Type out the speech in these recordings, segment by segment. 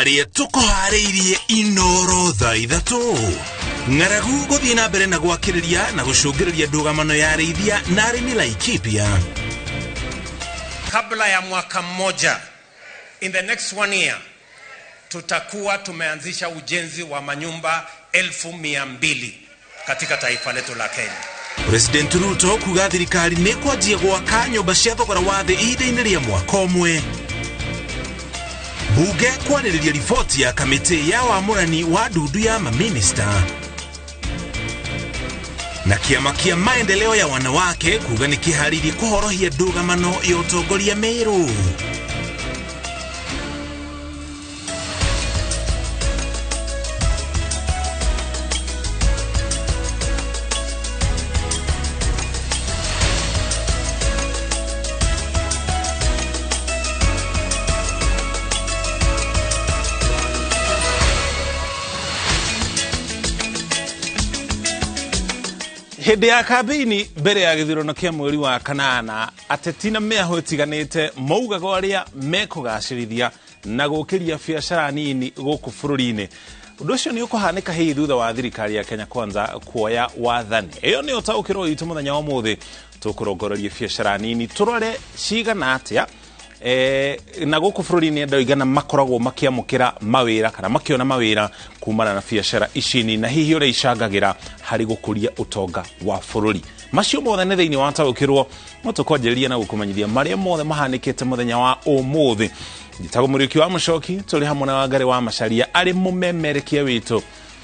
Marĩa tũkũharĩirie Inoro thaa ithatũ. Ng'aragu gũthiĩ na mbere na gwakĩrĩria na gũcũngĩrĩria ndũgamano ya arĩithia na arĩmi Laikipia. Kabla ya mwaka mmoja, in the next one year, tutakuwa tumeanzisha ujenzi wa manyumba 200,000 katika taifa letu la Kenya. President Ruto kuga thirikari nĩ kwanjia gwaka nyũmba cia thogora wa thĩ ihinda-inĩ rĩa mwaka ũmwe. Bunge kwarĩrĩria riboti ya kamĩtĩ ya wamũrani wa ndundu ya maminista. Na kĩama kĩa maendeleo ya wanawake kuga nĩ kĩharĩirie kũhorohia ndũgamano ya ũtongoria Meru. Hĩndĩ ya kambĩini mbere ya gĩthurano kĩa mweri wa kanana, ateti na mĩahũ ĩtiganĩte maugaga ũrĩa mekũgacĩrithia na gũkĩria biacara nini gũkũ bũrũri-inĩ. Ũndũ ũcio nĩ ũkũhanĩka hihi thutha wa thirikari ya Kenya Kwanza kuoya wathani. Ĩyo nĩyo taũkĩrwo witũ mũthenya wa ũmũthĩ, tũkũrongoreria biacara nini tũrore cigana atĩa na gũkũ bũrũri-inĩ andũ aigana makoragwo makĩamũkĩra mawĩra kana makĩona mawĩra kumana na biacara ici nini, na hihi ũrĩa icangagĩra harĩ gũkũria ũtonga wa bũrũri. Macio mothe nĩ thĩinĩ wa taũkĩrwo, no tũkwanjĩrĩria na gũkũmenyithia marĩa mothe mahanĩkĩte mũthenya wa ũmũthĩ. Njĩtagwo Mũriũki wa Mũcoki, tũrĩ hamwe na Wangarĩ wa Macharia arĩ mũmemerekia witũ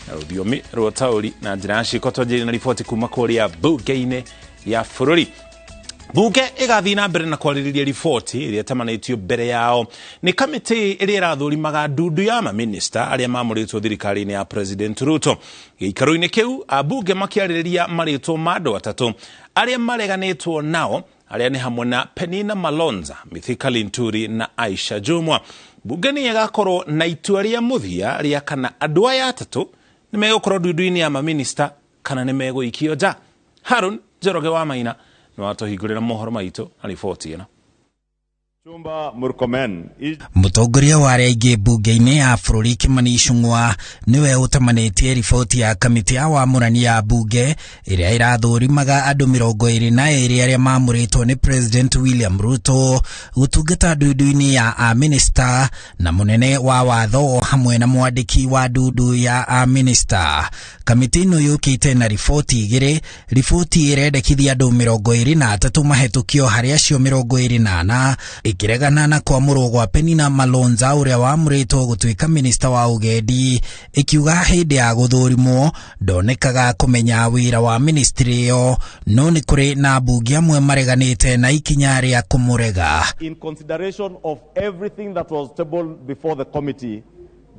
na rũthiomi rwa taũri na njĩra ya ciĩko. Twanjĩrĩrie na riboti kuma kũrĩa mbunge-inĩ ya bũrũri. Bunge ĩgathiĩ na mbere na kwarĩrĩria riboti ĩrĩa ĩtamanĩtio mbere yao nĩ kamĩtĩ ĩrĩa ĩrathũrimaga ndundu ya maminista arĩa mamũrĩtwo thirikari-inĩ ya President Ruto. Gĩikaro-inĩ kĩu ambunge makĩarĩrĩria marĩtwo ma andũ atatũ arĩa mareganĩtwo nao, arĩa nĩ hamwe na Penina Malonza, Mithika Linturi na Aisha Jumwa. Bunge nĩ ĩgakorwo na itua rĩa mũthia rĩa kana andũ aya atatũ nĩ megũkorwo ndundu-inĩ ya maminista kana nĩ megũikio nja. Harun Njoroge wa Maina nĩwatũhingũrĩra mohoro maitũ na riboti ĩno. Chumba Murkomen. Mũtongoria wa arĩa aingĩ mbunge-inĩ ya bũrũri Kimani Ichung'wa nĩwe ũtamanĩtie riboti ya kamĩtĩ ya wamũrani ya mbunge ĩrĩa ĩrathũrimaga andũ 22 arĩa mamũrĩtwo nĩ President William Ruto gũtungata ndundu-inĩ ya a-minista na mũnene wa watho hamwe na mwandĩki wa ndundu ya a-minista. Kamĩtĩ ĩno yũkĩte na riboti igĩrĩ, riboti ĩrendekithia andũ 23 mahetũkio harĩ acio 24 ĩkĩregana na kwamũrwo gwa Penina Malonza ũrĩa wamũrĩtwo gũtuĩka minista wa ũgendi, ĩkiuga hĩndĩ ya gũthũrimwo ndonekaga kũmenya wĩra wa ministry ĩyo, no nĩ kũrĩ na ambunge amwe mareganĩte na ikinya rĩa kũmũrega. In consideration of everything that was tabled before the committee,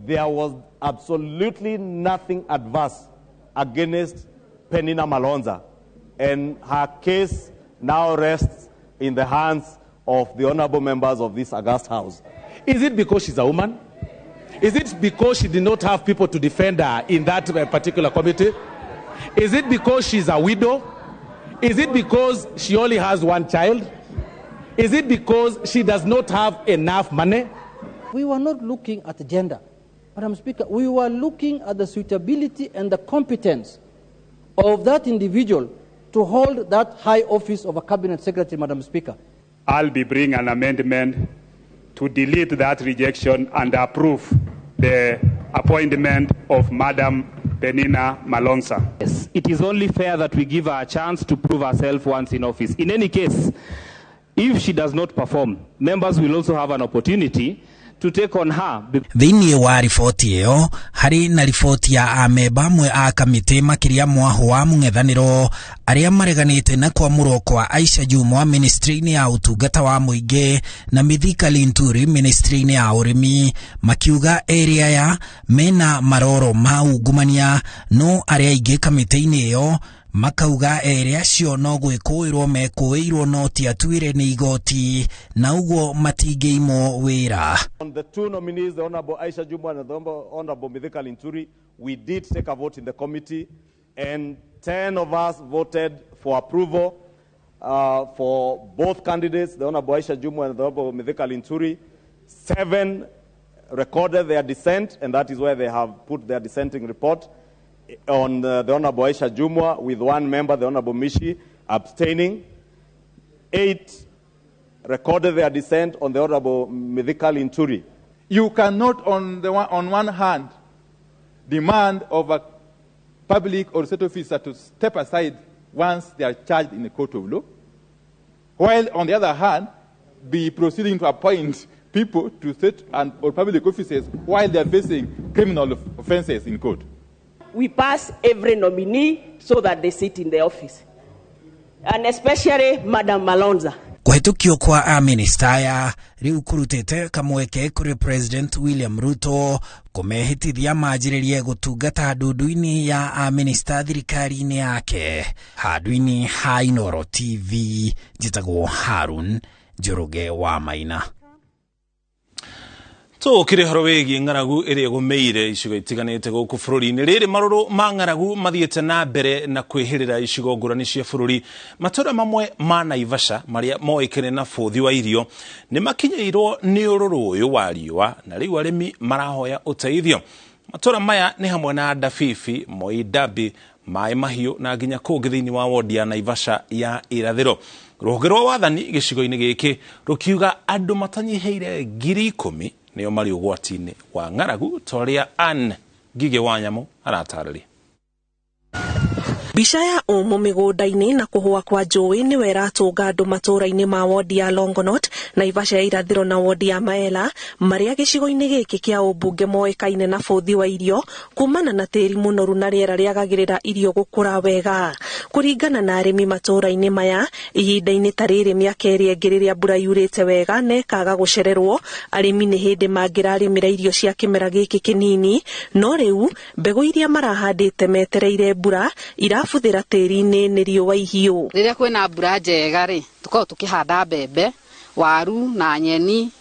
there was absolutely nothing adverse against Penina Malonza, and her case now rests in the hands of the honorable members of this august house. Is it because she's a woman? Is it because she did not have people to defend her in that particular committee? Is it because she's a widow? Is it because she only has one child? Is it because she does not have enough money? We were not looking at gender, Madam Speaker. We were looking at the suitability and the competence of that individual to hold that high office of a cabinet secretary, Madam Speaker. I'll be bringing an amendment to delete that rejection and approve the appointment of Madam Penina Malonza. Yes, it is only fair that we give her a chance to prove herself once in office. In any case, if she does not perform, members will also have an opportunity to take on her. Thĩinĩ wa riboti ĩyo harĩ na riboti ya amemba amwe a kamĩtĩ makĩria mwahũ wa mũng'ethanĩro arĩa mareganĩte na kwamũrwo kwa Aisha Jumwa ministry-inĩ ya ũtungata wa mũingĩ na Mithika Linturi ministry-inĩ ya ũrĩmi, makiuga erĩ aya mena maroro ma ungumania, no arĩa aingĩ kamĩtĩ-inĩ ĩyo makauga erĩ acio no gwĩkũĩrwo mekũĩirwo no ti atuĩre nĩ igoti na ũguo matingĩimwo wĩra. On the two nominees, the Honorable Aisha Jumwa and the Honorable Mithika Linturi, we did take a vote in the committee, and 10 of us voted for approval for both candidates, the Honorable Aisha Jumwa and the Honorable Mithika Linturi. 7 recorded their dissent, and that is where they have put their dissenting report on the Honorable Aisha Jumwa, with 1 member, the Honorable Mishi, abstaining. 8 recorded their dissent on the Honorable Mithika Linturi. You cannot, on one hand, demand of a public or state officer to step aside once they are charged in a court of law, while on the other hand, be proceeding to appoint people to state and or public offices while they are facing criminal offenses in court. We pass every nominee so that they sit in the office, and especially Madam Malonza. Kũhĩtũkio kwa amĩnĩsta aya rĩu kũrutĩte kamweke kũrĩ President William Ruto kũmehĩtithia manjĩrĩrie gũtungata ndundu-inĩ ya amĩnĩsta thirikari-inĩ yake. Handũ-inĩ ha Inooro TV, njĩtagwo Harun Njoroge wa Maina. Tũkĩrĩ horo wĩgiĩ ng'aragu ĩrĩa ĩgũmĩire icigo itiganĩte gũkũ bũrũri-inĩ. Rĩrĩ marũrũ ma ng'aragu mathiĩte na mbere na kwĩhĩrĩra icigo ngũrani cia bũrũri. Matũũra mamwe ma Naivasha marĩa moĩkaine na bũthi wa irio nĩ makinyĩirwo nĩ ũrũrũ ũyũ wa riũa, na rĩu arĩmi marahoya ũteithio. Matũũra maya nĩ hamwe na Ndabibi, Moi Dabi, Maĩ Mahiũ na nginya kũngĩ thĩinĩ wa wodi ya Naivasha ya irathĩro. Rũhonge rwa wathani gĩcigo-inĩ gĩkĩ rũkiuga andũ matanyihĩire 10,000 nĩo marĩ ũgwati-inĩ wa ng'aragu, ta ũrĩa Ann Ngigĩ wa Nyamũ aratarĩria. Mbica ya ũmũ mĩgũnda-inĩ na kũhũa kwa njũĩ nĩwe ĩratũnga andũ matũũra-inĩ ma wodi ya Longonot, Naivasha ya irathĩro na wodi ya Maela, marĩa gĩcigo-inĩ gĩkĩ kĩa ũmbunge moĩkaine na bũthi wa irio kumana na tĩri mũnoru na rĩera rĩagagĩrĩra irio gũkũra wega. Kũringana na arĩmi matũũra-inĩ maya, ihinda-inĩ ta rĩrĩ mĩaka ĩrĩa ĩngĩ rĩrĩa mbura yurĩte wega na ĩkaga gũcererwo, arĩmi nĩ hĩndĩ mangĩrarĩmĩra irio cia kĩmera gĩkĩ kĩnini, no rĩu mbegũ iria marahandĩte metereire mbura irabuthĩra tĩri-inĩ nĩ riũa ihiũ. Rĩrĩa kwĩna mbura njega rĩ, tũkoragwo tũkĩhanda mbembe, waru na nyeni,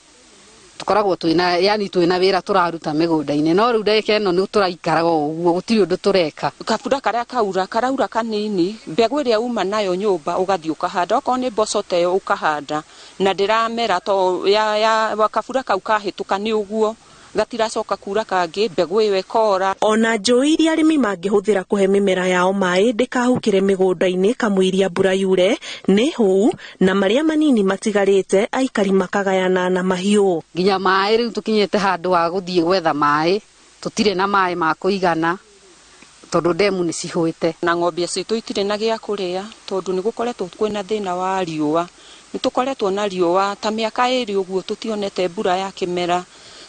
tũkoragwo twĩna yani twĩna wĩra tũraruta mĩgũnda-inĩ, no rĩu ndagĩka ĩno nĩ tũraikaraga ũguo, gũtirĩ ũndũ tũreka. Kabura karĩa kaura karaura kanini, mbegũ ĩrĩa uma nayo nyũmba ũgathiĩ ũkahanda, okorwo nĩ mboco ta ĩyo ũkahanda, na ndĩramera to ya kabura kau kahĩtũka nĩ ũguo gatiracoka kura kangĩ, mbegũ ĩyo ĩkora. Ona njũĩ iria arĩmi mangĩhũthĩra kũhe mĩmera yao maĩ ndĩkahukĩre mĩgũnda-inĩ kamũiria mbura yure nĩ hũu, na marĩa manini matigarĩte aikari makagayana na mahiũ. Nginya maĩ rĩu tũkinyĩte handũ ha gũthiĩ gwetha maĩ, tũtirĩ na maĩ ma kũigana tondũ ndemu nĩ cihũĩte. Na ng'ombe citũ itirĩ na gĩa kũrĩa tondũ nĩ gũkoretwo kwĩna thĩna wa riũa. Nĩ tũkoretwo na riũa ta mĩaka ĩrĩ ũguo tũtionete mbura ya kĩmera.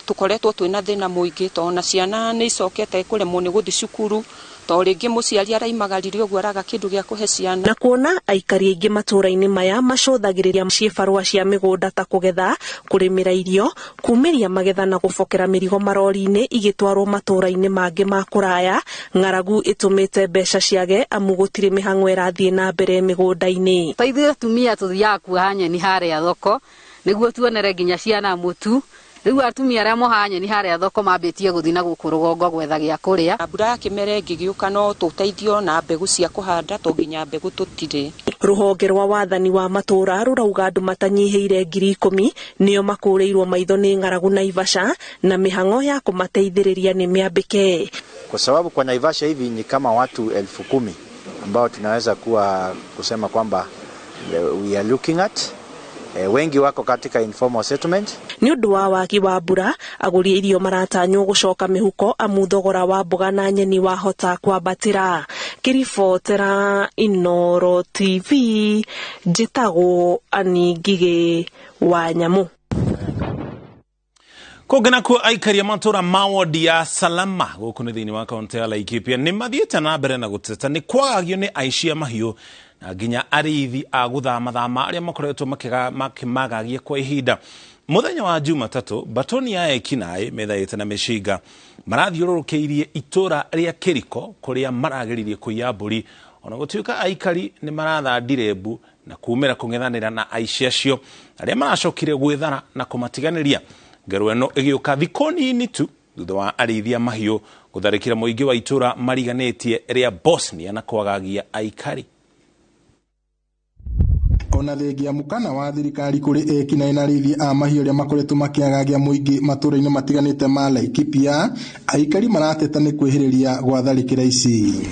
Tũkoretwo twĩna thĩna mũingĩ tondũ na ciana nĩ icokete kũremwo nĩ gũthiĩ cukuru, tondũ rĩngĩ mũciari araimagarire ũguo araga kĩndũ gĩa kũhe ciana. Na kuona aikari aingĩ matũũra-inĩ maya macũthagĩrĩria ciĩbarũa cia mĩgũnda ta kũgetha, kũrĩmĩra irio, kumĩria magetha na gũbokera mĩrigo marori-inĩ igĩtwarwo matũũra-inĩ mangĩ ma kũraya, ng'aragu ĩtũmĩte mbeca ciage amu gũtirĩ mĩhang'o ĩrathiĩ na mbere mĩgũnda-inĩ. Ta ithuĩ atumia tũthiaga kuoha nyeni harĩa thoko nĩguo tuonere nginya ciana mũtu. Rĩu atumia arĩa mohaga nyeni harĩa thoko mambĩtie gũthiĩ na gũkũ rũgongo gwetha gĩa kũrĩa. Mbura ya kĩmera ĩngĩgĩũka no tũteithio na mbegũ cia kũhanda, to nginya mbegũ tũtirĩ. Rũhonge rwa wathani wa matũũra rũrauga andũ matanyihĩire 10,000 nĩo makũrĩirwo maitho nĩ ng'aragu Naivasha, na mĩhang'o ya kũmateithĩrĩria nĩ mĩambĩke. Kwa sababu kwa Naivasha hivi ni kama watu 10,000 ambao tunaweza kuwa kusema kwamba we are looking at. Wengi wako katika informal settlement. Nĩ ũndũ wa wagi wa mbura, agũri irio maratanywo gũcoka mĩhuko amu thogora wa mboga na nyeni wahota kwambatĩra. Kĩribotera Inooro TV, njĩtagwo Annie Ngigĩ wa Nyamũ. Kũngĩ nakuo aikari a matũũra ma wodi ya Salama gũkũ nĩ thĩinĩ wa kaũntĩ ya Laikipia nĩ mathiĩte na mbere na gũteta nĩ kwagagio nĩ aici a mahiũ na nginya arĩithi a gũthamathama arĩa makoretwo makĩmagagia kwa ihinda. Mũthenya wa Jumatatũ, batoni ya ekinaĩ methaĩte na mĩcinga marathiũrũrũkĩirie itũũra rĩa Kĩriko kũrĩa marageririe kũiya mbũri, ona gũtuĩka aikari nĩ marathandire mbu na kumĩra kũng'ethanĩra na aici acio arĩa maracokire gwĩthara na kũmatiganĩria. Ngero ĩno ĩgĩũka thikũ nini tu thutha wa arĩithi a mahiũ gũtharĩkĩra mũingĩ wa itũũra mariganĩtie rĩa Bosnia na kwagagia aikari. Ona thengia mũkana wa thirikari kũrĩ ekinaĩ na arĩithi a mahiũ arĩa makoretwo makĩagagia mũingĩ matũũra-inĩ matiganĩte ma Laikipia, aikari marateta nĩ kwĩhĩrĩria gwa tharĩkĩra ici.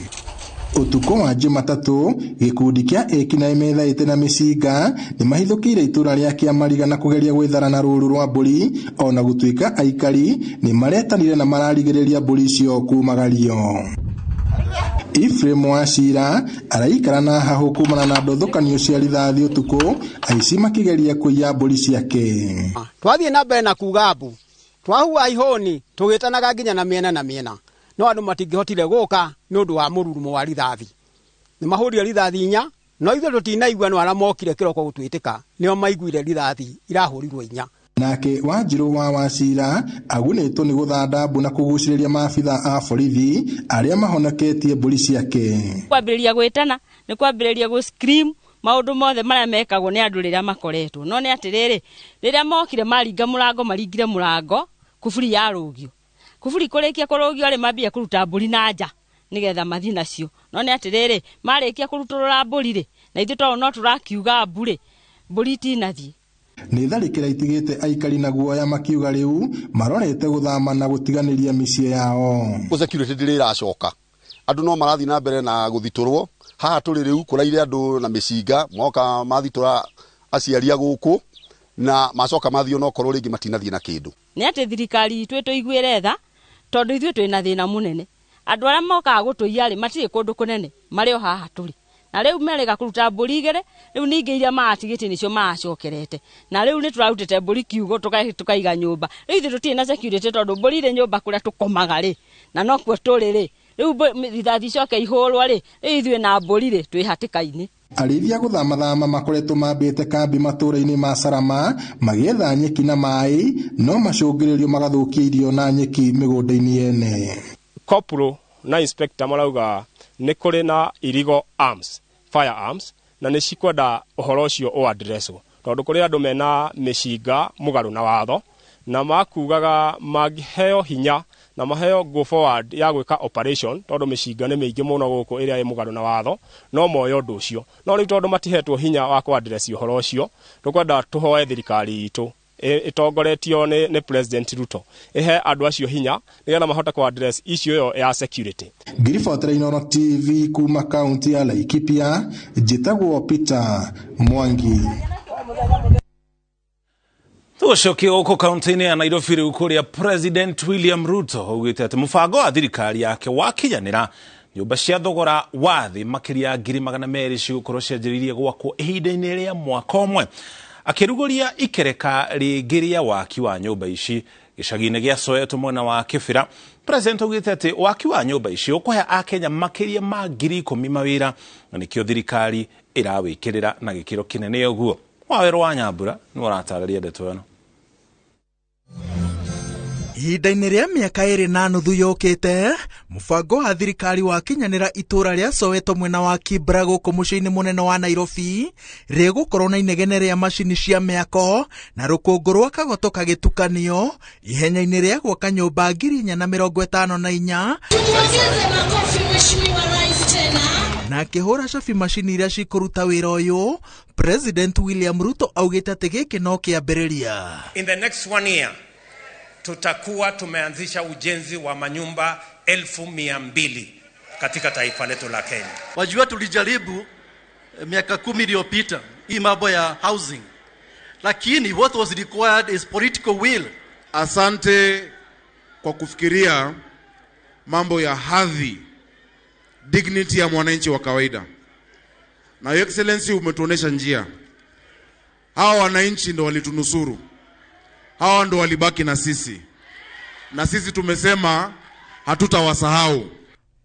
Ũtukũ wa Jumatatũ, gĩkundi kĩa ekinaĩ methaĩte na mĩcinga nĩmahithũkĩire itũũra rĩa Kĩamariga na kũgeria gwĩthara na rũũru rwa mbũri, ona gũtuĩka aikari nĩmaretanire na mararigĩrĩria mbũri icio kumagario. Ephraim Wachira araikara na hahũ kumana na ndũthũkanio cia rithathi ũtukũ, aici makĩgeria kũiya mbũri ciake. Twathiĩ na mbere na kuga mbu, twahua ihũni tũgĩtanaga nginya na mĩena na mĩena, no andũ matingĩhotire gũka nĩ ũndũ wa mũrurumo wa rithathi. Nĩ mahũrire rithathi inya, no ithuĩ tũtinaigua no arĩa mokire kĩroko gũtwĩtĩka nĩo maiguire rithathi irahũrirwo inya. Nake Wanjirũ wa Wachira agunĩtwo nĩ gũthanda mbu na kũgucĩrĩria maabitha a borithi arĩa mahonoketie mbũri ciake. Kwambĩrĩria gwĩtana nĩ kwambĩrĩria gũ scream maũndũ mothe marĩa mekagwo nĩ andũ rĩrĩa makoretwo. No nĩ atĩrĩrĩ, rĩrĩa mokire maringa mũrango, maringire mũrango kuburi yarũgio. Kuburi kũrĩkia kũrũgio rĩ, mambia kũruta mbũri na nja nĩgetha mathiĩ nacio. No nĩ atĩrĩrĩ, marĩkia kũrutũrũra mbũri rĩ, na ithuĩ tondũ no tũrakiuga mbu rĩ, mbũri itinathiĩ. Nĩ tharĩkĩra itigĩte aikari na guoya makiuga rĩu marorete gũthama na gũtiganĩria mĩciĩ yao. Security ndĩrĩ ĩracoka, andũ no marathiĩ na mbere na gũthitũrwo. Haha tũrĩ rĩu kũraire andũ na mĩcinga, moka mathitũra aciari a gũkũ na macoka mathiĩ onokorwo rĩngĩ matinathiĩ na kĩndũ. Nĩ atĩ thirikari itũ ĩtũiguĩre tha, tondũ ithuĩ twĩna thĩna mũnene. Andũ arĩa mokaga gũtũiya rĩ, matirĩ kũndũ kũnene, marĩ o haha tũrĩ. Na rĩu merĩga kũruta mbũri igĩrĩ, rĩu ningĩ iria maratigĩtie nĩcio maracokerete. Na rĩu nĩ tũrarutĩte mbũri kiugũ tũkaiga nyũmba. Rĩu ithuĩ tũtirĩ na security tondũ mbũri irĩ nyũmba kũrĩa tũkomaga rĩ, na nokuo tũrĩ rĩ. Rĩu rithathi icoke ihũrwo rĩ, rĩu ithuĩ na mbũri rĩ, twĩ hatĩka-inĩ. Arĩithi a gũthamathama makoretwo mambĩte kambi matũũra-inĩ ma Salama magĩetha nyeki na maĩ, no macũngĩrĩrio magathũkia irio na nyeki mĩgũnda-inĩ yene. Corporal na inspector marauga nĩ kũrĩ na illegal arms, firearms, na nĩ cikwenda ũhoro ũcio ũaddresswo, tondũ kũrĩ andũ mena mĩcinga mũgarũ na watho, na makugaga mangĩheo hinya na maheo go forward ya gwĩka operation, tondũ mĩcinga nĩ mĩingĩ mũno gũkũ ĩrĩa ĩ mũgarũ na watho, no moe ũndũ ũcio. No rĩu tondũ matihetwo hinya wa kũ-address ũhoro ũcio, tũkwenda tũhoe thirikari itũ ĩtongoretio nĩ President Ruto ĩhe andũ acio hinya nĩgetha mahote kũ-address issue ĩyo ya security. Ngiribotera Inooro TV kuma kaunti ya Laikipia, njĩtagwo Peter Mwangi. Tũcokie gũkũ kaunti-inĩ ya Nairobi rĩu kũrĩa President William Ruto augĩte atĩ mũbango wa thirikari yake wakinyanĩra, nyũmba cia thogora wa thĩ makĩria 200,000 cigũkorwo cianjĩrĩirie gwakwo ihinda-inĩ rĩa mwaka ũmwe. Akĩrugũria ikereka rĩngĩ rĩa waki wa nyũmba ici gĩcagi-inĩ gĩa Soweto mwena wa Kĩbĩra, President augĩte atĩ waki wa nyũmba ici ũkũhe Akenya makĩria ma 10,000 mawĩra, na nĩkĩo thirikari ĩrawĩkĩrĩra na gĩkĩro kĩnene ũguo. Wawerũ wa Nyambura nĩwe ũratarĩria ndeto ĩno. Ihinda-inĩ rĩa mĩaka 2.5 yũkĩte, mũbango wa thirikari wakinyanĩra itũũra rĩa Soweto mwena wa Kibra gũkũ mũciĩ-inĩ mũnene wa Nairobi, rĩgũkorwo na inegene rĩa macini cia mĩako na rũkũngũ rwa kagoto kagĩtukanio ihenya-inĩ rĩa gwaka nyũmba 4,054. Na akĩhũra cabi macini iria cikũruta wĩra ũyũ, President William Ruto augĩte atĩ gĩkĩ no kĩambĩrĩria. In the next 1 year tutakuwa tumeanzisha ujenzi wa manyumba 200,000 katika taifa letu la Kenya. Wajua tulijaribu miaka 10 iliyopita hii mambo ya housing, lakini what was required is political will. Asante kwa kufikiria mambo ya hadhi, dignity ya mwananchi wa kawaida. Na Your Excellency umetuonesha njia. Hawa wananchi ndo walitunusuru. Hawa ndo walibaki na sisi. Na sisi tumesema hatutawasahau.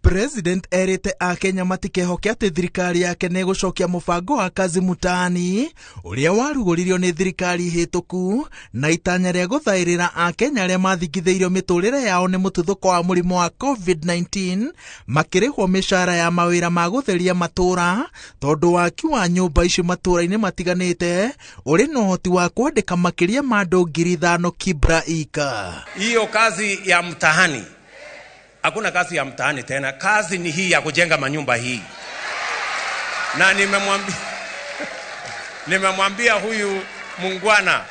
President erĩte Akenya matikehoke atĩ thirikari yake nĩ ĩgũcokia mũbango wa kazi mtaani ũrĩa warugũririo nĩ thirikari hĩtũku na itanya rĩa gũthaĩrĩra Akenya arĩa mathingithĩirio mĩtũrĩre yao nĩ mũtuthũko wa mũrimũ wa COVID-19 makĩrĩhwo mĩcara ya mawĩra ma gũtheria matũũra, tondũ waki wa nyũmba ici matũũra-inĩ matiganĩte ũrĩ na ũhoti wa kwandĩka makĩria ma andũ 5,000 Kibra ika. Hiyo kazi ya mtaani, hakuna kazi ya mtaani tena. Kazi ni hii ya kujenga manyumba hii. Na Nimemwambia huyu mungwana,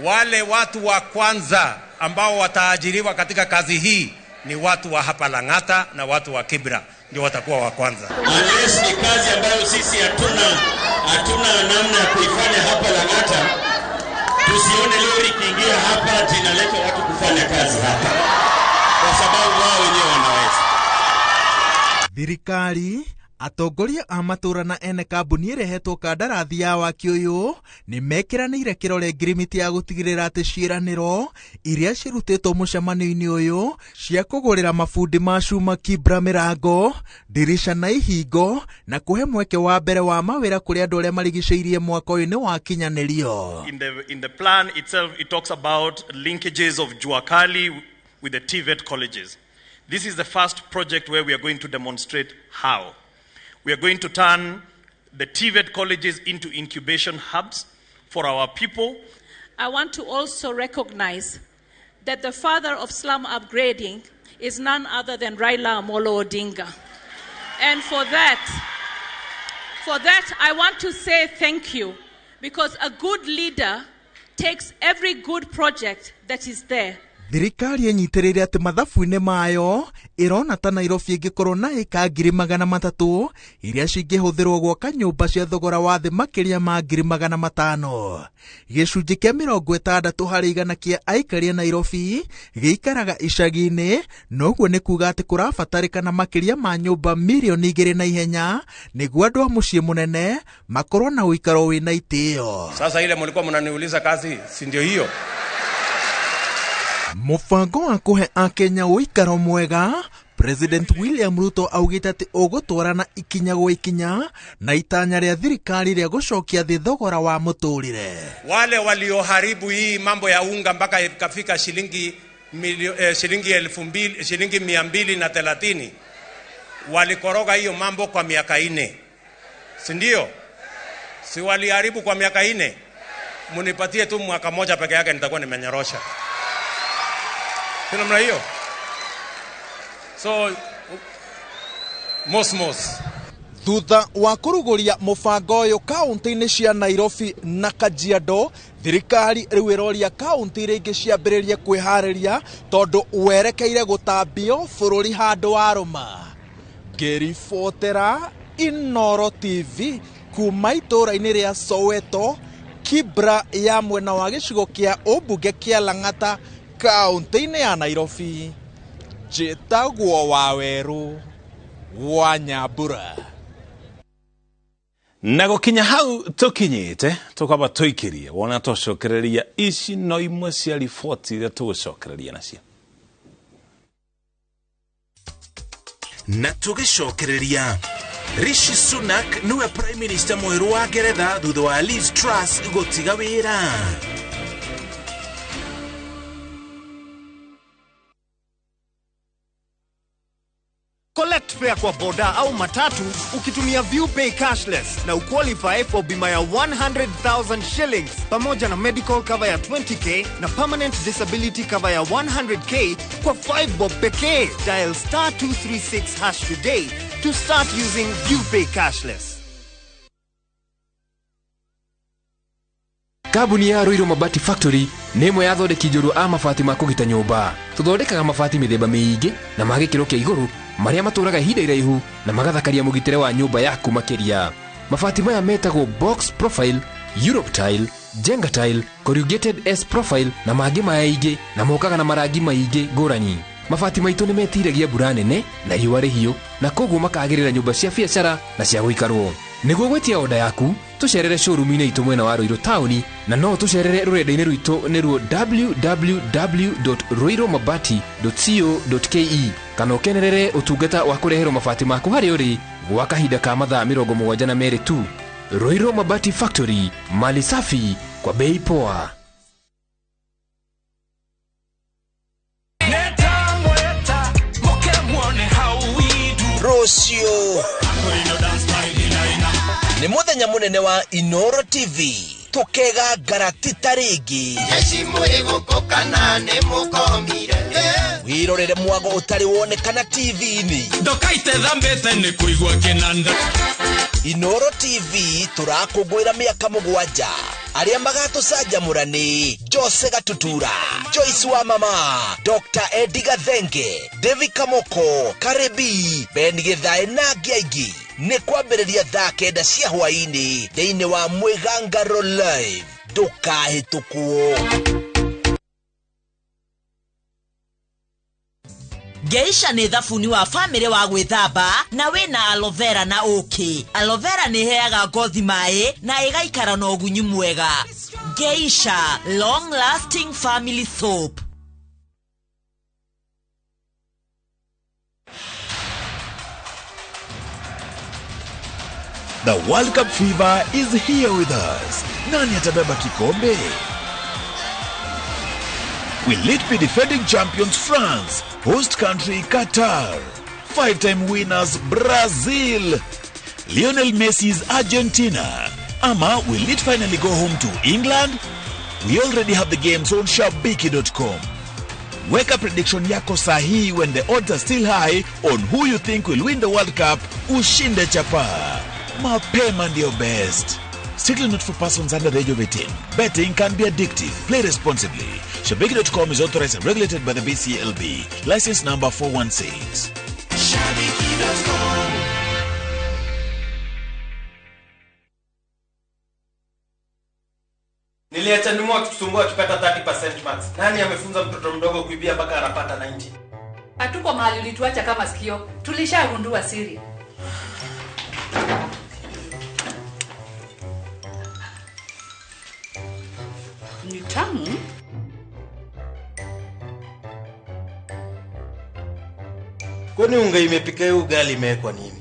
wale watu wa kwanza ambao wataajiriwa katika kazi hii ni watu wa hapa Lang'ata na watu wa Kibra ndio watakuwa wa kwanza. Unless ni kazi ambayo sisi hatuna namna ya kuifanya hapa Lang'ata, tusione lori ikiingia hapa inaleta watu kufanya kazi hapa, kwa sababu wao wenyewe wanaweza. Thirikari, atongoria a matũra na ene kambuni ĩrĩa ĩhetwo kandarathi ya waki ũyũ nĩ mekĩranĩire kĩrore ngirimiti ya gũtigĩrĩra atĩ ciĩranĩro iria cirutĩtwo mũcemanio-inĩ ũyũ cia kũgũrĩra mabundi ma cuma Kibra mĩrango, ndirica na ihingo na kũhe mweke wa mbere wa mawĩra kũrĩ andũ arĩa marigicĩirie mwaka ũyũ nĩ wakinyanĩrio. In the plan itself, it talks about linkages of Juakali with the TVET colleges. This is the first project where we are going to demonstrate how. We are going to turn the TVET colleges into incubation hubs for our people. I want to also recognize that the father of slum upgrading is none other than Raila Amolo Odinga. And for that, I want to say thank you, because a good leader takes every good project that is there. Thirikari ĩnyitĩrĩire atĩ mathabu-inĩ mayo ĩrona ta Nairobi ĩngĩkorwo na ĩka 300,000 iria cingĩhũthĩrwo gwaka nyũmba cia thogora wa thĩ makĩria ma 500,000. Gĩcunjĩ kĩa 60 harĩ igana kĩa aikari a Nairobi gĩikaraga icagi-inĩ, noguo nĩ kuga atĩ kũrabatarĩkana makĩria ma nyũmba mirioni 2 na ihenya nĩguo andũ a mũciĩ mũnene makorwo na ũikaro wĩna itĩo. Sasa ile mlikuwa mnaniuliza kazi, si ndio hiyo? Mũbango wa kũhe akenya ũikaro mwega, President William Ruto augĩte atĩ ũgũtwarana ikinya gwa ikinya na itanya rĩa thirikari rĩa gũcokia thĩ thogora wa mũtũrĩre. Wale walioharibu hii mambo ya unga mpaka ikafika shilingi 2000, shilingi 230, walikoroga hiyo mambo kwa miaka 4. Si ndio? Si waliharibu kwa miaka 4? Munipatie tu mwaka moja peke yake nitakuwa nimenyorosha. Namna hiyo. So mos. Thutha wa kũrugũria mũbango ũyũ kaunti-inĩ cia Nairobi na Kajiado, thirikari rĩu ĩroria kaunti iria ingĩ ciambĩrĩrie kwĩharĩria tondũ werekeire gũtambio bũrũri handũ warũma. Ngĩribotera Inooro TV kuma itũũra-inĩ rĩa Soweto, Kibra ya mwena wa gĩcigo kĩa ũmbunge kĩa Lang'ata, kaunti-inĩ ya Nairobi. Njĩtagwo Wawerũ wa Nyambura. Na gũkinya hau tũkinyĩte tũkaba tũikĩrie wona tũcokereria ici no imwe cia riboti iria tũgũcokereria nacio. Na tũgĩcokereria, Rishi Sunak nĩwe Prime Minister mwerũ wa Ngeretha thutha wa Liz Truss gũtiga wĩra. Collect fare kwa boda au matatu ukitumia ViewPay cashless na uqualify for bima ya 100,000 shillings pamoja na medical cover ya 20k na permanent disability cover ya 100k kwa 5 bob pekee. Dial star 236 hash today to start using ViewPay cashless. Kambuni ya Ruiru Mabati Factory nĩ ĩmwe ya athondeki njorua a mabati ma kũgita nyũmba. Tũthondekaga mabati mĩthemba mĩingĩ na ma gĩkĩro kĩa igũrũ marĩa matũraga ihinda iraihu na magathakaria mũgitĩre wa nyũmba yaku makĩria. Mabati maya metagwo box profile, Europe tile, Jenga tile, corrugated S profile na mangĩ maingĩ, na mokaga na marangi maingĩ ngũrani. Mabati maitũ nĩ metiragia mbura nene na riũa rĩhiũ na koguo makagĩrĩra nyũmba cia biacara na cia gũikarwo. Nĩguo gwĩtia oda yaku, tũcerere showroom-inĩ itũ mwena wa Ruiru taũni, na no tũcerere rũrenda-inĩ rwitũ nĩruo www.ruirumabati.co.ke, kana ũkenerere ũtungata wa kũreherwo mabati maku harĩa ũrĩ gwa kahinda ka mathaa 72 tu. Ruiru Mabati Factory, mali safi kwa bei poa. Rũciũ nĩ mũthenya mũnene wa Inooro TV, tũkega ngaratita rĩngĩ. Wĩrorere mwago ũtarĩ wonekana TV-inĩ. Ndokaite thambĩte nĩ kũigua kĩnanda. Inoro TV tũrakũngũĩra mĩaka 7. Arĩa magatũcanjamũra nĩ Jose Gatutura, Joyce wa Mama, Dr. Eddie Gathenge, David Kamoko, Karebi, Ben Githae na angĩ aingĩ. Nĩ kwambĩrĩria thaa 9 cia hwaĩ-inĩ thĩinĩ wa Mwĩgangaro Live. Ndũkahĩtũkwo. Geisha nĩ thabuni wa famĩlĩ wa gwĩthamba na wĩna aloe vera na ũkĩ. Aloe vera nĩ ĩheaga ngothi maĩ na ĩgaikara na ũgunyu mwega. Geisha long lasting family soap. The World Cup fever is here with us. Nani atabeba kikombe? Will it be defending champions France, host country Qatar, 5-time winners Brazil, Lionel Messi's Argentina? Ama will it finally go home to England? We already have the games on Shabiki.com. Weka prediction yako sahihi when the odds are still high on who you think will win the World Cup. Ushinde chapa. Mapema ndio best. Strictly not for persons under the age of 18. Betting can be addictive. Play responsibly. Shabiki.com is authorized and regulated by the BCLB. License number 416. Shabiki.com. Niliacha nyuma akitusumbua akipata 30% max. Nani amefunza mtoto mdogo kuibia mpaka anapata 90? Hatuko mahali ulituacha kama sikio. Tulishagundua siri. Ni tamu. Kwani unga imepika hiyo ugali imewekwa nini?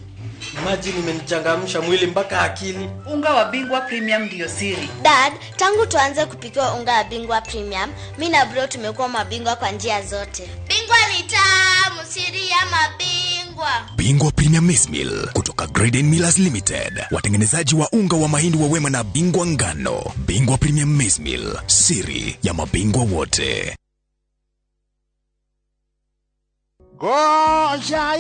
Imagine imenichangamsha mwili mpaka akili. Unga wa Bingwa Premium ndio siri. Dad, tangu tuanze kupika unga wa Bingwa Premium, mimi na bro tumekuwa mabingwa kwa njia zote. Bingwa ni tamu, siri ya mabingwa. Bingwa Premium Maize Meal kutoka Graden Millers Limited, watengenezaji wa unga wa mahindi wa Wema na Bingwa Ngano. Bingwa Premium Maize Meal, siri ya mabingwa wote. Gocha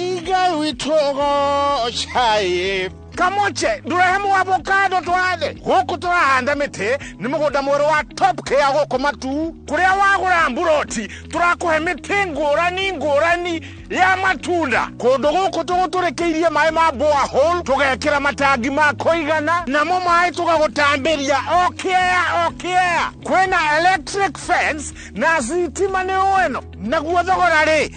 withogo chai kamoche ndurehemu avocado twathe guku turahanda miti ni mugunda mweru wa Top Care guku Matu kuria wagura mburoti turakuhe miti ngurani ngurani ya matunda kundu guku tuguturikiirie mai ma borehole tugekira matangi ma kuigana namo mai tugagutambiria okiea okiea kwina electric fence na sitima ni weno naguo thogora ri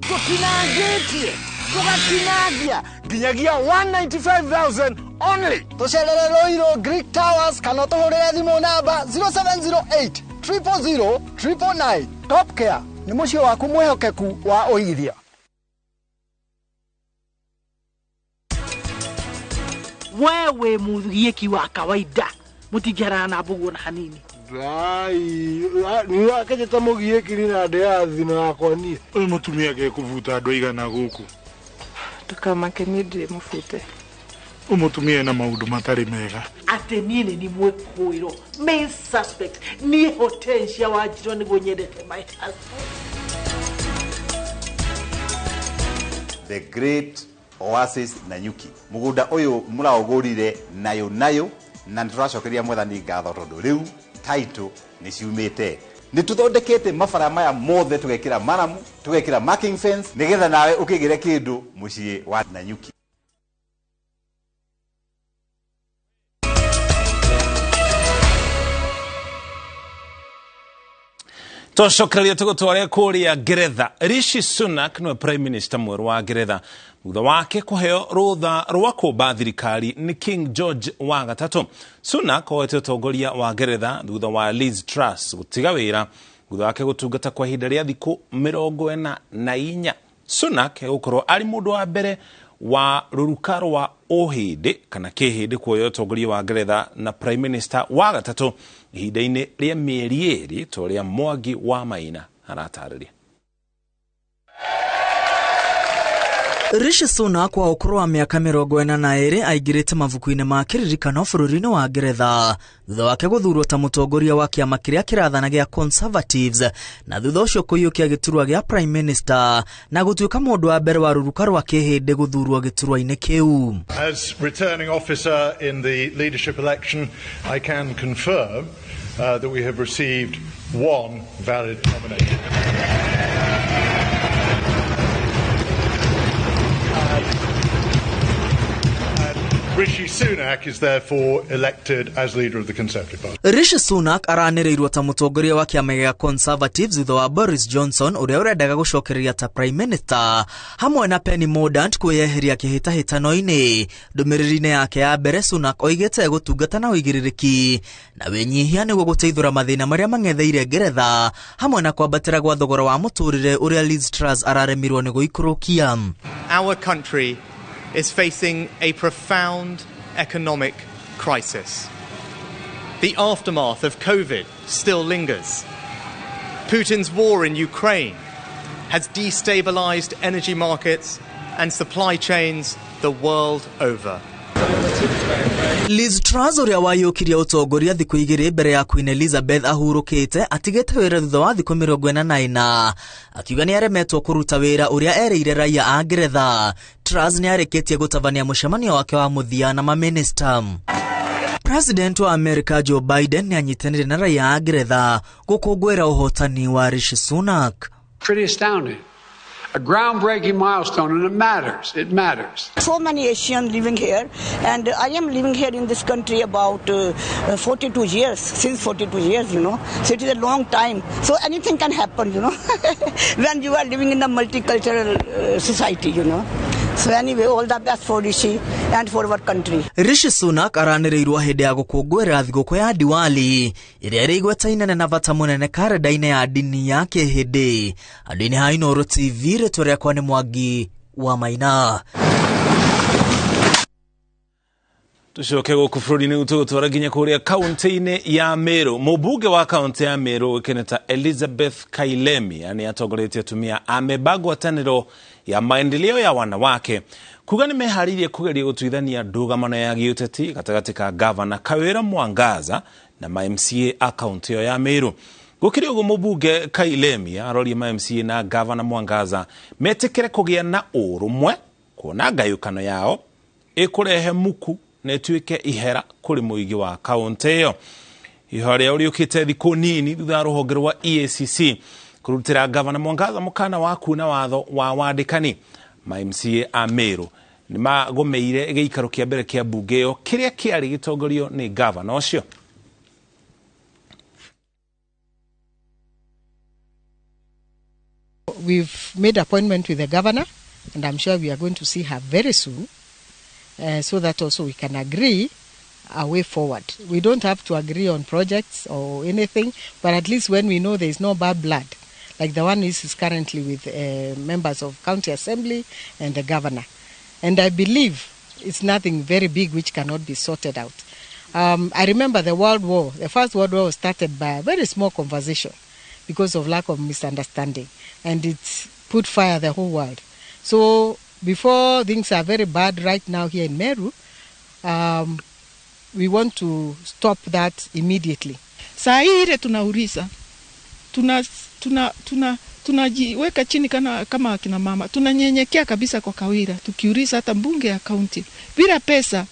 tutinangitie tugatinangia nginyagia 195,000 only. Tucerere Ruiru Greek Towers kana tuhurire thimu namba 0708 000 999. Top Care ni muciĩ waku mwihokeku wa ũigithia. Wewe mugieki wa kawaida mutingiarana na mbuguo na hanini. Ngai niwakenyeta mugieki ni na ndeathi na yakwa nie. Uyu mutumia gekuvuta andu aigana guku. Ndukamake niĩ ndirĩ mũbute. Uyu mutumia ena maundu matari mega. Atĩ niĩ nĩ ni mwĩkũĩrwo main suspect niĩ Hortensia Wanjirũ nĩguo nyendete my husband. The Great Oasis Nanyuki mugunda uyu muraugurire nayo nayo na nituracokeria mwathani ngatho tondu riu title ni ciumite ni tuthondekete mabara maya mothe tugekira maramu tugekira marking fence nigetha nawe ukigire kindu mucii wa Nanyuki. Twacokereria tũgũtware kũrĩa Ngeretha. Rishi Sunak nĩwe Prime Minister mwerũ wa Ngeretha thutha wake kũheo rũtha rwa kũmba thirikari nĩ King George wa gatatũ. Sunak oete ũtongoria wa Ngeretha thutha wa Liz Truss gũtiga wĩra thutha wake gũtungata kwa ihinda rĩa thikũ 44. Sunak egũkorwo arĩ mũndũ wa mbere wa rũruka rwa ũhĩndĩ kana kĩhĩndĩ kuoya ũtongoria wa Ngeretha na Prime Minister wa gatatũ ihinda-inĩ rĩa mĩeri 2 ta ũrĩa Mwangi wa Maina aratarĩria. Rishi Sunak wa ũkũrũ wa mĩaka 42 aingĩrĩte mabuku-inĩ ma kĩririkano bũrũri-inĩ wa Ngeretha thutha wake gũthurwo ta mũtongoria wa kĩama kĩrĩa kĩrathana gĩa Conservatives na thutha ũcio kũiyũkia gĩturwa gĩa Prime Minister na gũtuĩka mũndũ wa mbere wa rũruka rwa kĩhĩndĩ gũthurwo gĩturwa-inĩ kĩu. As returning officer in the leadership election, I can confirm that we have received one valid nomination. Rishi Sunak is therefore elected as leader of the Conservative Party. Rishi Sunak aranĩrĩirwo ta mũtongoria wa kĩama gĩa Conservatives thutha wa Boris Johnson ũrĩa ũrendaga gũcokereria ta Prime Minister hamwe na Penny Mordaunt kwĩyeheria kĩhĩtahĩtano-inĩ. Ndũmĩrĩri-inĩ yake ya mbere, Sunak oigĩte egũtungata na ũigĩrĩrĩki na wĩnyihia nĩguo gũteithũra mathĩna marĩa mang'etheire Ngeretha hamwe na kwambatĩra gwa thogora wa mũtũrĩre ũrĩa Liz Truss araremirwo nĩ gũikũrũkia. Our country is facing a profound economic crisis. The aftermath of COVID still lingers. Putin's war in Ukraine has destabilized energy markets and supply chains the world over. Liz Truss ũrĩa waiyũkirie ũtongoria thikũ igĩrĩ mbere ya Queen Elizabeth ahurũkĩte atigĩte wĩra thutha wa thikũ 44 akiuga nĩ aremetwo kũruta wĩra ũrĩa erĩire raia a Ngeretha. Truss nĩ arĩkĩtie gũtabania mũcemanio wake wa mũthia na mamĩnĩsta. President wa America Joe Biden nĩ anyitanĩire na raia a Ngeretha gũkũngũĩra ũhotani wa Rishi Sunak. Pretty astounding. A groundbreaking milestone, and it matters. It matters. So many Asians living here, and I am living here in this country about 42 years, since 42 years, you know. So it is a long time. So anything can happen, you know, when you are living in a multicultural society, you know. So anyway, all the best for Rishi and for our country. Rishi Sunak aranĩrĩirwo hĩndĩ ya gũkũngũĩra thigũkũ ya Diwali ĩrĩa ĩrĩ igweta inene na bata mũnene karenda-inĩ ya ndini ya kĩhĩndĩ. Andũ-inĩ ha Inooro TV, rĩtwa rĩakwa nĩ Mwangi wa Maina. Tucoke gũkũ bũrũri-inĩ witũ gũtwara nginya kũrĩa kaunti-inĩ ya Meru. Mũmbunge wa kaunti ya Meru Keneta Elizabeth Kailemi nĩ atongoretie atumia amemba ngwatanĩro ya maendeleo ya wanawake kuga nĩ meharĩirie kũgeria gũtuithania ndũgamano ya gĩũteti gatagatĩ ka gavana Kawĩra Mwangaza na ma MCA a kaunti ĩyo ya Meru. Gũkĩrĩ ũguo mũmbunge Kailemi arorie ma MCA na gavana Mwangaza metĩkĩre kũgĩa na ũrũmwe kuona ngayũkano yao ĩkũrehe muku na ĩtuĩke ihera kũrĩ mũingĩ wa kaunti ĩyo. Ihoya rĩao rĩũkĩte thikũ nini thutha wa rũhonge rwa EACC kũrutĩra gavana Mwangaza mũkana wa kuna watho wa wandĩkani. Ma MCA a Meru nĩ magomeire gĩikaro kĩa mbere kĩa mbunge ĩyo kĩrĩa kĩarĩ gĩtongorio nĩ gavana ũcio. We've made appointment with the governor, and I'm sure we are going to see her very soon, so that also we can agree a way forward. We don't have to agree on projects or anything, but at least when we know there is no bad blood, like the one is currently with members of county assembly and the governor. And I believe it's nothing very big which cannot be sorted out. I remember the World War. The First World War was started by a very small conversation because of lack of misunderstanding, and it put fire the whole world. So before things are very bad right now here in Meru, we want to stop that immediately. Saa hii ile tunauliza, tunajiweka chini kama akina mama, tunanyenyekea kabisa kwa Kawira, tukiuliza hata mbunge ya kaunti, bila pesa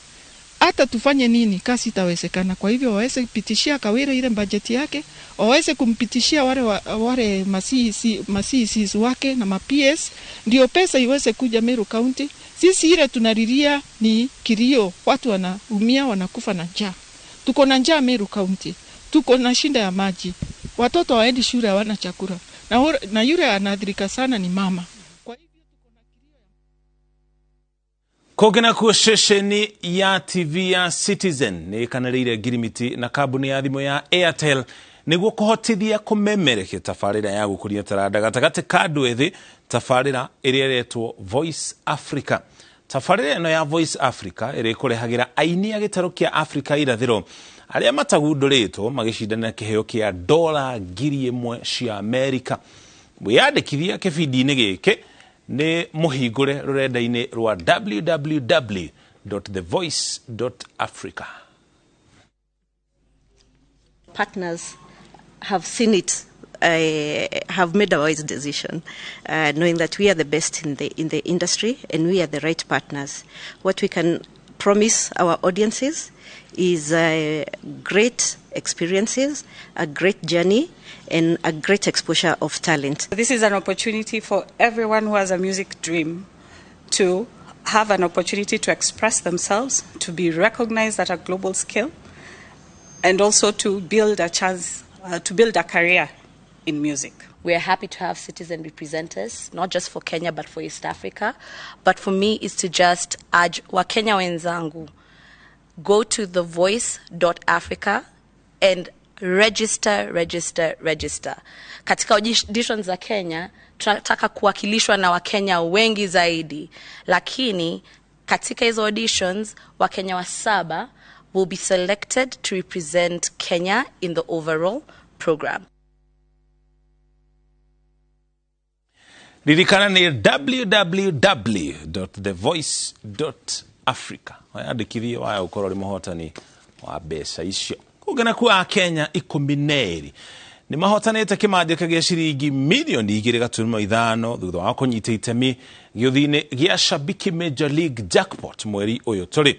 hata tufanye nini kazi itawezekana. Kwa hivyo waweze kupitishia Kawira ile bajeti yake, waweze kumpitishia wale ma-CECs wake na ma-PS, ndio pesa iweze kuja Meru County. Sisi ile tunalilia ni kilio, watu wanaumia, wanakufa na njaa. Tuko na njaa Meru County, tuko na shinda ya maji, watoto hawaendi shule, hawana chakula, na yule anaathirika sana ni mama. Kũngĩ nakuo ceceni ya TV ya Citizen nĩ ĩkanĩrĩire ngirimiti na kambuni ya thimũ ya Airtel nĩguo kũhotithia kũmemerekia tabarĩra ya gũkũria taranda gatagatĩ ka andũ ethĩ, tabarĩra ĩrĩa ĩretwo Voice Africa. Tabarĩra ĩno ya Voice Africa ĩrĩa ĩkũrehagĩra aini a gĩtarũ kĩa Afrika irathĩro arĩa matagundũrĩtwo magĩcindana kĩheo kĩa $1,000 cia Amerika. Wĩyandĩkithia kĩbindi-inĩ gĩkĩ Nĩ mũhingũre rũrenda-inĩ rwa www.thevoice.africa. Partners have seen it, have made a wise decision, knowing that we are the best in the industry and we are the right partners. What we can promise our audiences is great experiences, a great journey, and a great exposure of talent. This is an opportunity for everyone who has a music dream to have an opportunity to express themselves, to be recognized at a global scale, and also to build a chance, to build a career in music. We are happy to have citizen representatives, not just for Kenya, but for East Africa. But for me, is to just urge Wakenya wenzangu, go to thevoice.africa and register, register, register. Katika auditions za Kenya, tunataka kuwakilishwa na Wakenya wengi zaidi. Lakini, katika hizo auditions, Wakenya wa 7 will be selected to represent Kenya in the overall program. Ririkana ni www.thevoice.africa. Wayandĩkithie waya ũkorwo ũrĩ mũhotani wa mbeca icio. Kũngĩ nakuo Akenya 12 nĩ mahotanĩte kĩmanjĩka gĩa ciringi mirioni 2.5 thutha wa kũnyita itemi gĩũthi-inĩ gĩa Shabiki Major League Jackpot mweri ũyũ tũrĩ.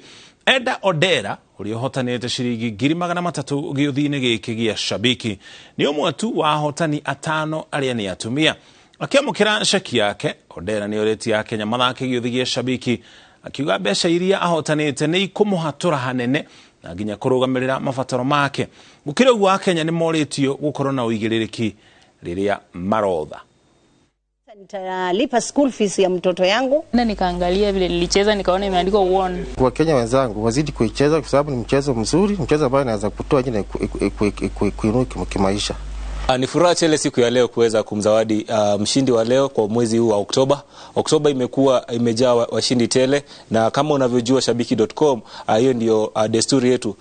Eda Odera ũrĩa ũhotanĩte ciringi 300,000 gĩũthi-inĩ gĩkĩ gĩa Shabiki nĩ ũmwe tu wa ahotani 5 arĩa nĩ atumia. Akĩamũkĩra ceki yake, Odera nĩ orĩtie Akenya mathake gĩũthi gĩa Shabiki akiuga mbeca iria ahotanĩte nĩ ikũmũhatũra hanene na nginya kũrũgamĩrĩra mabataro make. Gũkĩrĩ ũguo Akenya nĩ morĩtio gũkorwo na ũigĩrĩrĩki rĩrĩa marotha. Nitalipa school fees ya mtoto yangu. Na nikaangalia vile nilicheza nikaona imeandikwa won. Kwa Kenya wenzangu wazidi kuicheza kwa sababu ni mchezo mzuri, mchezo ambao unaweza kutoa jina kuinua kimaisha. Ni furaha tele siku ya leo kuweza kumzawadi mshindi wa leo kwa mwezi huu wa Oktoba. Oktoba imekuwa imejaa washindi tele, na kama unavyojua shabiki.com, hiyo ndio desturi yetu.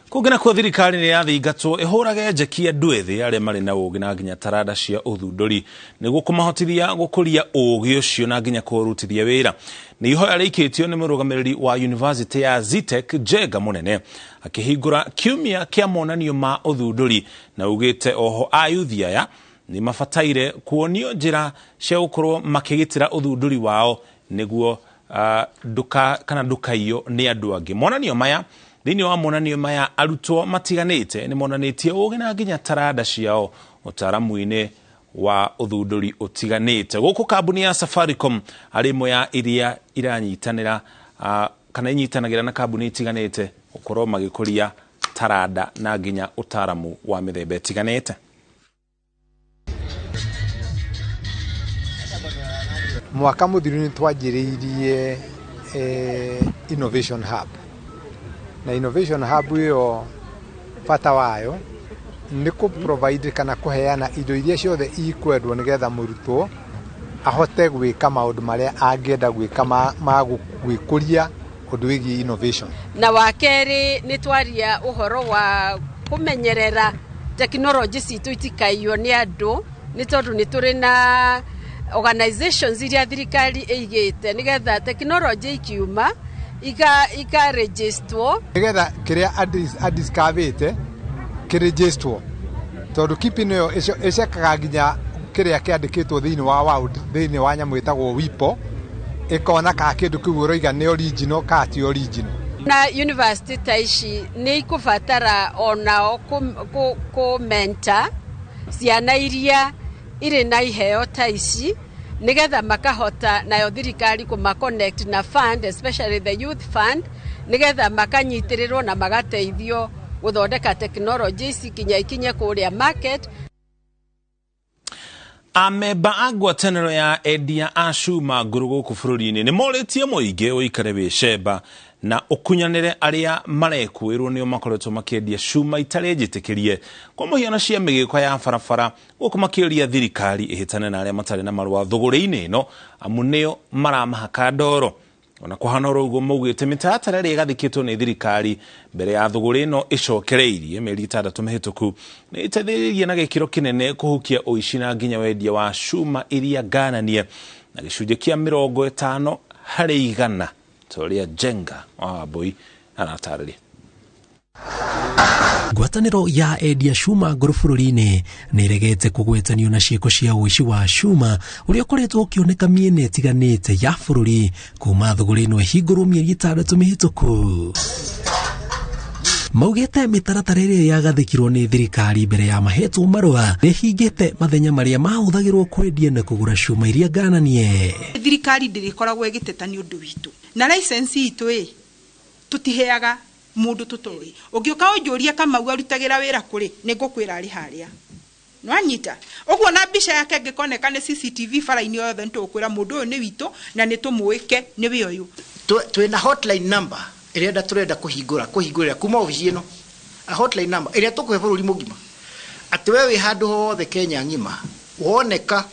Kũngĩ nakuo thirikari nĩ yathingatwo ĩhũrage njeki andũ ethĩ arĩa marĩ na ũũgĩ na nginya taranda cia ũthundũri nĩguo kũmahotithia gũkũria ũũgĩ ũcio na nginya kũũrutithia wĩra. Nĩ ihoya rĩikĩtio nĩ mũrũgamĩrĩri wa University ya Zetech Njenga Mũnene akĩhingũra kiumia kĩa monanio ma ũthundũri na ugĩte oho ayuthi aya nĩ mabataire kuonio njĩra cia gũkorwo makĩgitĩra ũthundũri wao nĩguo kana ndũkaiywo nĩ andũ angĩ. Monanio maya thĩinĩ wa monanio maya arutwo matiganĩte nĩ monanĩtie ũũgĩ na nginya taranda ciao ũtaaramu-inĩ wa ũthundũri ũtiganĩte. Gũkũ kambuni ya Safaricom arĩ ĩmwe ya iria iranyitanĩra kana inyitanagĩra na kambuni itiganĩte gũkorwo magĩkũria taranda na nginya ũtaaramu wa mĩthemba ĩtiganĩte. Mwaka mũthiru nĩ twanjĩrĩirie Innovation Hub. Na Innovation Hub ĩyo bata wayo nĩ kũ provide kana kũheana indo iria ciothe ikwendwo nĩgetha mũrutwo ahote gwĩka maũndũ marĩa angĩenda gwĩka ma gwĩkũria ũndũ wĩgiĩ innovation. Na wa kerĩ nĩ twaria ũhoro wa kũmenyerera tekinoronjĩ citũ itikaiywo nĩ andũ, nĩ tondũ nĩ tũrĩ na organizations iria thirikari ĩigĩte nĩgetha tekinoronjĩ ikiuma ika registrwo nĩgetha kĩrĩa adiscoverĩte kĩregistrwo, tondũ KIPI nĩyo ĩcekaga nginya kĩrĩa kĩandĩkĩtwo thĩinĩ wa world, thĩinĩ wa nyamũ ĩtagwo WIPO, ĩkona kana kĩndũ kĩu ũroiga nĩ original kana ti original. Na university ta ici nĩ ikũbatara onao kũ mentor ciana iria irĩ na iheo ta ici nĩgetha makahota nayo thirikari kũma connect na fund, especially the youth fund, nĩgetha makanyitĩrĩrwo na magateithio gũthondeka tekinoronjĩ ici kinya ikinye kũrĩa market. Amemba a ngwatanĩro ya endia a cuma ngũrũ gũkũ bũrũri-inĩ nĩ morĩtie mũingĩ ũikare wĩ cemba na ũkunyanĩre arĩa marekũĩrwo nĩo makoretwo makĩendia cuma itarĩ njĩtĩkĩrie kwa mũhiano cia mĩgĩko ya barabara, gũkũ makĩũria thirikari ĩhĩtane na arĩa matarĩ na marũa thũgũrĩ-inĩ ĩno amu nĩo maramahaka ndoro. Ona kũhana oro ũguo, maugĩte mĩtaratara ĩrĩa ĩgathĩkĩtwo nĩ thirikari mbere ya thũgũrĩ ĩno ĩcokereirie mĩeri 6 mĩhĩtũku nĩ ĩteithĩrĩirie na gĩkĩro kĩnene kũhukia ũici na nginya wendia wa cuma iria ngananie na gĩcunjĩ kĩa 50%, ta ũrĩa Njenga wa Wambui aratarĩria. Ngwatanĩro ya endia cuma ngũrũ bũrũri-inĩ nĩ ĩregete kũgwetanio na ciĩko cia ũici wa cuma ũrĩa ũkoretwo ũkĩoneka mĩena ĩtiganĩte ya bũrũri kuma thũgũrĩ ĩno ĩhingũrwo mĩeri 6 mĩhĩtũku. Maugĩte mĩtaratara ĩrĩa yagathĩkirwo nĩ thirikari mbere ya mahetwo marũa nĩ ĩhingĩte mathenya marĩa mahũthagĩrwo kwendia na kũgũra cuma iria ngananie. Thirikari ndĩrĩkoragwo ĩgĩteta nĩ ũndũ witũ na license itũ ĩ tũtiheaga mũndũ tũtoĩ. Ũngĩũka ũnjũrie Kamau arutagĩra wĩra kũrĩ, nĩ ngũkwĩra arĩ harĩa. Nĩwanyita? Ũguo na mbica yake ĩngĩkoneka nĩ CCTV bara-inĩ yothe, nĩtũgũkwĩra mũndũ ũyũ nĩ witũ na nĩ tũmũĩke nĩwe ũyũ. Twĩna hotline number ĩrĩa tũrenda kũhingũrĩra kuma obici ĩno, a hotline number ĩrĩa tũkũhe bũrũri mũgima, atĩ we wĩ handũ hothe Kenya ng'ima woneka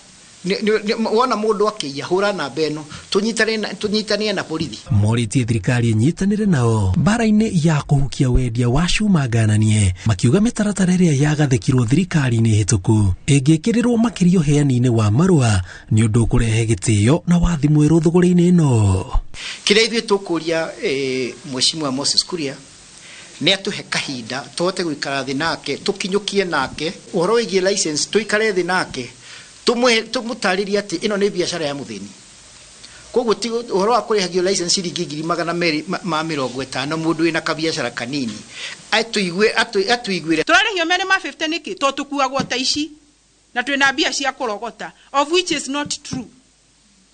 wona mũndũ akĩiya, hũra namba ĩno tũnyitanie na borithi. Morĩtie thirikari ĩnyitanĩre nao mbara-inĩ ya kũhukia wendia wa cuma ngananie, makiuga mĩtaratara ĩrĩa yagathĩkirwo thirikari-inĩ hĩtũku ĩngĩkĩrĩrwo makĩria ũheani-inĩ wa marũa nĩ ũndũ ũkũrehe gĩtĩo na wathi mwerũ thũgũrĩ-inĩ ĩno. Kĩrĩa ithuĩ tũkũria Mheshimiwa Moses Kuria nĩ atũhe kahinda tũhote gũikara thĩ nake, tũkinyũkie nake ũhoro wĩgiĩ license, tũikare thĩ nake tũmũtarĩrie atĩ ĩno nĩ biacara ya mũthĩni. Koguo ti ũhoro wa kũrĩhagio license ciringi 250,000 mũndũ wĩna kabiacara kanini atuiguire. Tũrarĩhio merĩ ma 50 nĩkĩ? Tondũ tũkuagwo ta ici na twĩna mbia cia kũrogota, of which is not true.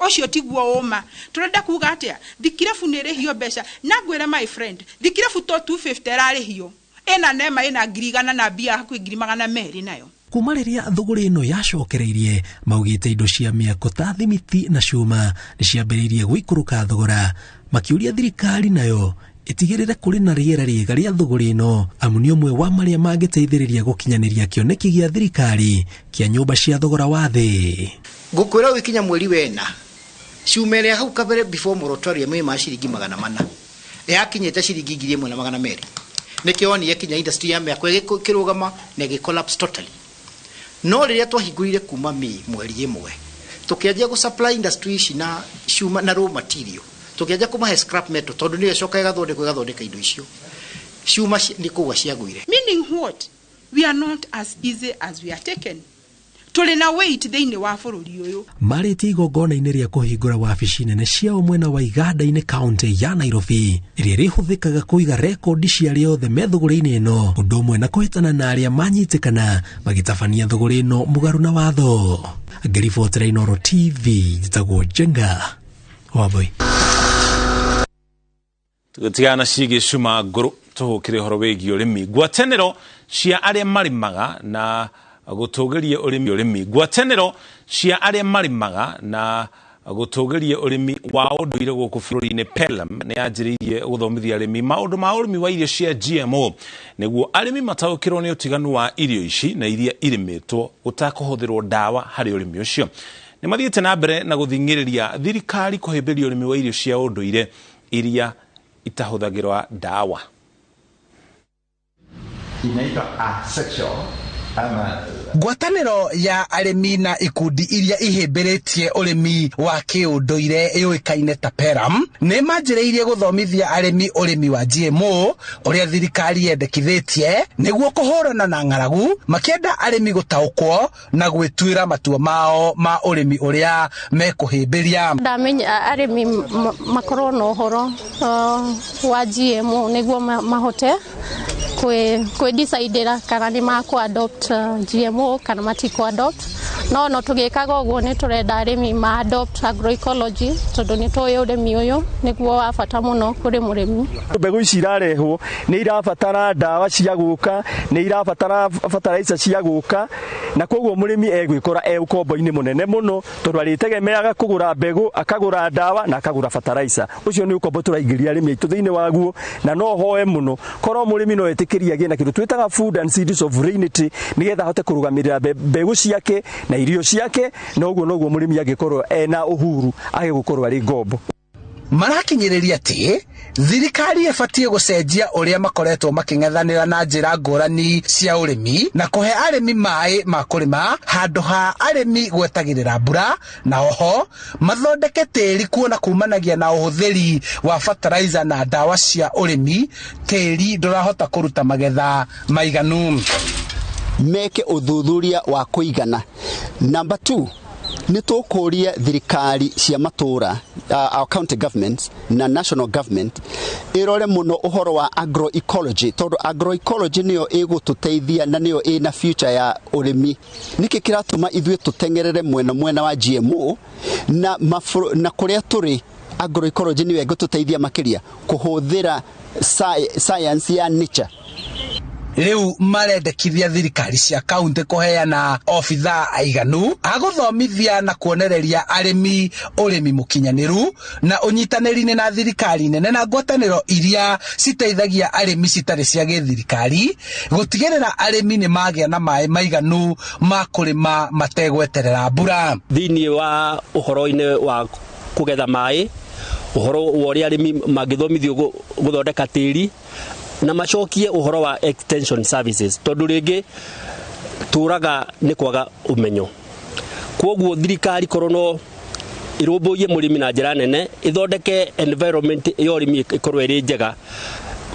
Ũcio tiguo ũma. Tũrenda kuga atĩa? Thikirabu nĩ ĩrĩhio mbeca na ngwĩre my friend, thikirabu to 250 ĩrarĩhio ĩna nema ĩna 100,000 na mbia hakuhĩ 200,000 nayo. Kuma rĩrĩa thũgũrĩ ĩno yacokereirie, maugĩte indo cia mĩako ta thimiti na cuma nĩ ciambĩrĩirie gũikũrũka thogora, makĩũria thirikari nayo ĩtigĩrĩre kũrĩ na rĩera rĩega rĩa thũgũrĩ ĩno, amu nĩ ũmwe wa marĩa mangĩteithĩrĩria gũkinyanĩria kĩoneki gĩa thirikari kĩa nyũmba cia thogora wa thĩ. Ngũkwĩra ũgĩkinya mweri wena cuma ĩrĩa hau kabere before moratorium ĩ ma ciringi 400 yakinyĩte ciringi 1,200. Nĩkĩo wonire kinya industry ya mĩako ĩgĩkĩrũgama na ĩgĩ collapse totally. No rĩrĩa twahingũrire kuma May mweri 1 tũkĩanjia gũ supply industry ici na cuma na raw material, tũkĩanjia kũmahe scrap metal tondũ nĩyo ĩcokaga ĩgathondekwo ĩgathondeka indo icio, cuma nĩ kũgwa ciagũire. Meaning what? We are not as easy as we are taken. Tũrĩ na weight thĩinĩ wa bũrũri ũyũ. Marĩtie igongona-inĩ rĩa kũhingũra wabici nene ciao mwena wa Iganda-inĩ kaunti ya Nairobi, ĩrĩa ĩrĩhũthĩkaga kũiga rekondi cia arĩa othe me thũgũrĩ-inĩ ĩno, ũndũ ũmwe na kũhĩtana na arĩa manyitĩkana magĩtabania thũgũrĩ ĩno mũgarũ na watho. Ngĩribotera Inooro TV, njĩtagwo Njenga Wambui. Tũgĩtigana ciĩgiĩ cuma ngũrũ, tũhũkĩre ũhoro wĩgiĩ ũrĩmi. Ngwatanĩro cia arĩa marĩmaga na gũtũgĩria ũrĩmi. Ngwatanĩro cia arĩa marĩmaga na gũtũgĩria ũrĩmi wa ũndũire gũkũ bũrũri-inĩ PELUM nĩ yanjĩrĩirie gũthomithia arĩmi maũndũ ma ũrĩmi wa irio cia GMO nĩguo arĩmi mataũkĩrwo nĩ ũtiganu wa irio ici na iria irĩmĩtwo gũtakũhũthĩrwo ndawa harĩ ũrĩmi ũcio. Nĩ mathiĩte na mbere na gũthing'ĩrĩria thirikari kũhĩmbĩria ũrĩmi wa irio cia ũndũire iria itahũthagĩrwa ndawa. Inaitwa asexual ama Ngwatanĩro ya arĩmi na ikundi iria ihĩmbĩrĩtie ũrĩmi wa kĩũndũire yũĩkaine ta PELUM nĩ manjĩrĩirie gũthomithia arĩmi ũrĩmi wa GMO ũrĩa thirikari yendekithĩtie nĩguo kũhũrana na ng'aragu, makĩenda arĩmi gũtaũkwo na gwĩtuĩra matua mao ma ũrĩmi ũrĩa mekũhĩmbĩria. Ndamenya arĩmi makorwo na ũhoro wa GMO nĩguo mahote kwĩ-decidera kana nĩ makũ adopt GMO kana matikũ adopt. No tũgĩkaga ũguo nĩ tũrenda arĩmi ma adopt agroecology tondũ nĩ tũĩ ũrĩmi ũyũ nĩguo wa bata mũno kũrĩ mũrĩmi. Mbegũ ici irarehwo nĩ irabatara ndawa cia gũka, nĩ irabatara fertilizer cia gũka, na koguo mũrĩmi egwĩkora e ũkombo-inĩ mũnene mũno tondũ arĩtegemeaga kũgũra mbegũ, akagũra ndawa na akagũra fertilizer. Ũcio nĩ ũkombo tũraingĩria arĩmi aitũ thĩinĩ waguo, na no hoe mũno korwo mũrĩmi no etĩkĩrie agĩe na kĩndũ twĩtaga food and seed sovereignty nĩgetha ahote kũrũgamĩrĩra mbegũ ciake na irio ciake, na ũguo noguo mũrĩmi angĩkorwo ena uhuru age gũkorwo arĩ ngombo. Marakinyĩrĩria atĩ thirikari ĩbatiĩ gũcenjia ũrĩa makoretwo makĩng'ethanĩra na njĩra ngũrani cia ũrĩmi na kũhe arĩmi maĩ ma kũrĩma handũ ha arĩmi gwetagĩrĩra mbura, na oho mathondeke tĩri kuona kumanagia na ũhũthĩri wa fertilizer na ndawa cia ũrĩmi tĩri ndũrahota kũruta magetha maiganu. Meke ũthuthuria wa kũigana. Number 2, nĩ tũkũria thirikari cia matũra, our county governments na national government ĩrore mũno ũhoro wa agroecology, tondũ agroecology nĩyo ĩgũtũteithia na nĩyo ĩna future ya ũrĩmi. Nĩkĩ kĩratũma ithuĩ tũteng'erere mwena wa GMO na kũrĩa tũrĩ agroecology nĩyo ĩgũtũteithia makĩria kũhũthĩra science ya nature. Riu marendekithia thirikari cia kaunti kuheana obithaa aiganu agũthomithia na kuonereria arĩmi ũrĩmi mũkinyanĩru na ũnyitanĩri-inĩ na thirikari nene na ngwatanĩro iria citeithagia arĩmi citarĩ cia gĩthirikari gũtigĩrĩra arĩmi nĩ magĩa na maĩ maiganu ma kũrĩma mategweterera mbura. Thĩinĩ wa ũhoro-inĩ wa kũgetha maĩ, ũhoro wa ũrĩa arĩmi mangĩthomithio gũthondeka tĩri na macokie ũhoro wa extension services, tondũ rĩngĩ tũraga nĩ kwaga ũmenyo. Kwoguo thirikari korwo no ĩrũmbũiye mũrĩmi na njĩra nene, ĩthondeke environment ya ũrĩmi ĩkorwo ĩrĩ njega,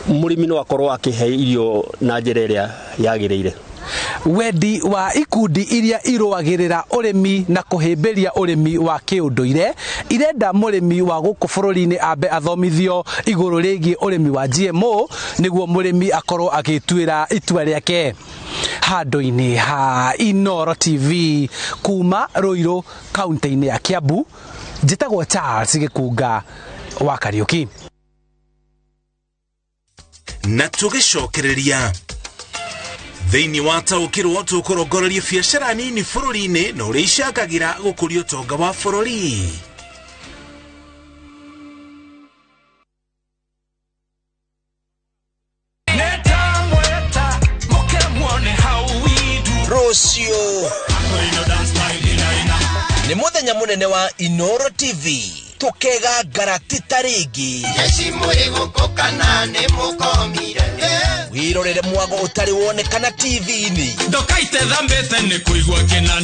mũrĩmi no akorwo akĩhe irio na njĩra ĩrĩa yagĩrĩire. Wendi wa ikundi iria irũagĩrĩra ũrĩmi na kũhĩmbĩria ũrĩmi wa kĩũndũire irenda mũrĩmi wa gũkũ bũrũri-inĩ ambe athomithio igũrũ rĩgiĩ ũrĩmi wa GMO nĩguo mũrĩmi akorwo agĩtuĩra itua rĩake. Handũ-inĩ ha Inooro TV kuma Ruiru kaunti-inĩ ya Kiambu, njĩtagwo Charles Gĩkunga wa Kariuki. Na tũgĩcokereria thĩinĩ wa taũkĩrwo tũkũrongoreria biacara nini bũrũri-inĩ na ũrĩa icangagĩra gũkũria ũtonga wa bũrũri. Rũciũ nĩ mũthenya mũnene wa Inooro TV tukega ngaratita rĩngĩ. Wirorere mwago ũtarĩ wonekana TV-inĩ. Ndokaite thambĩte nĩ kũigua kĩnanda.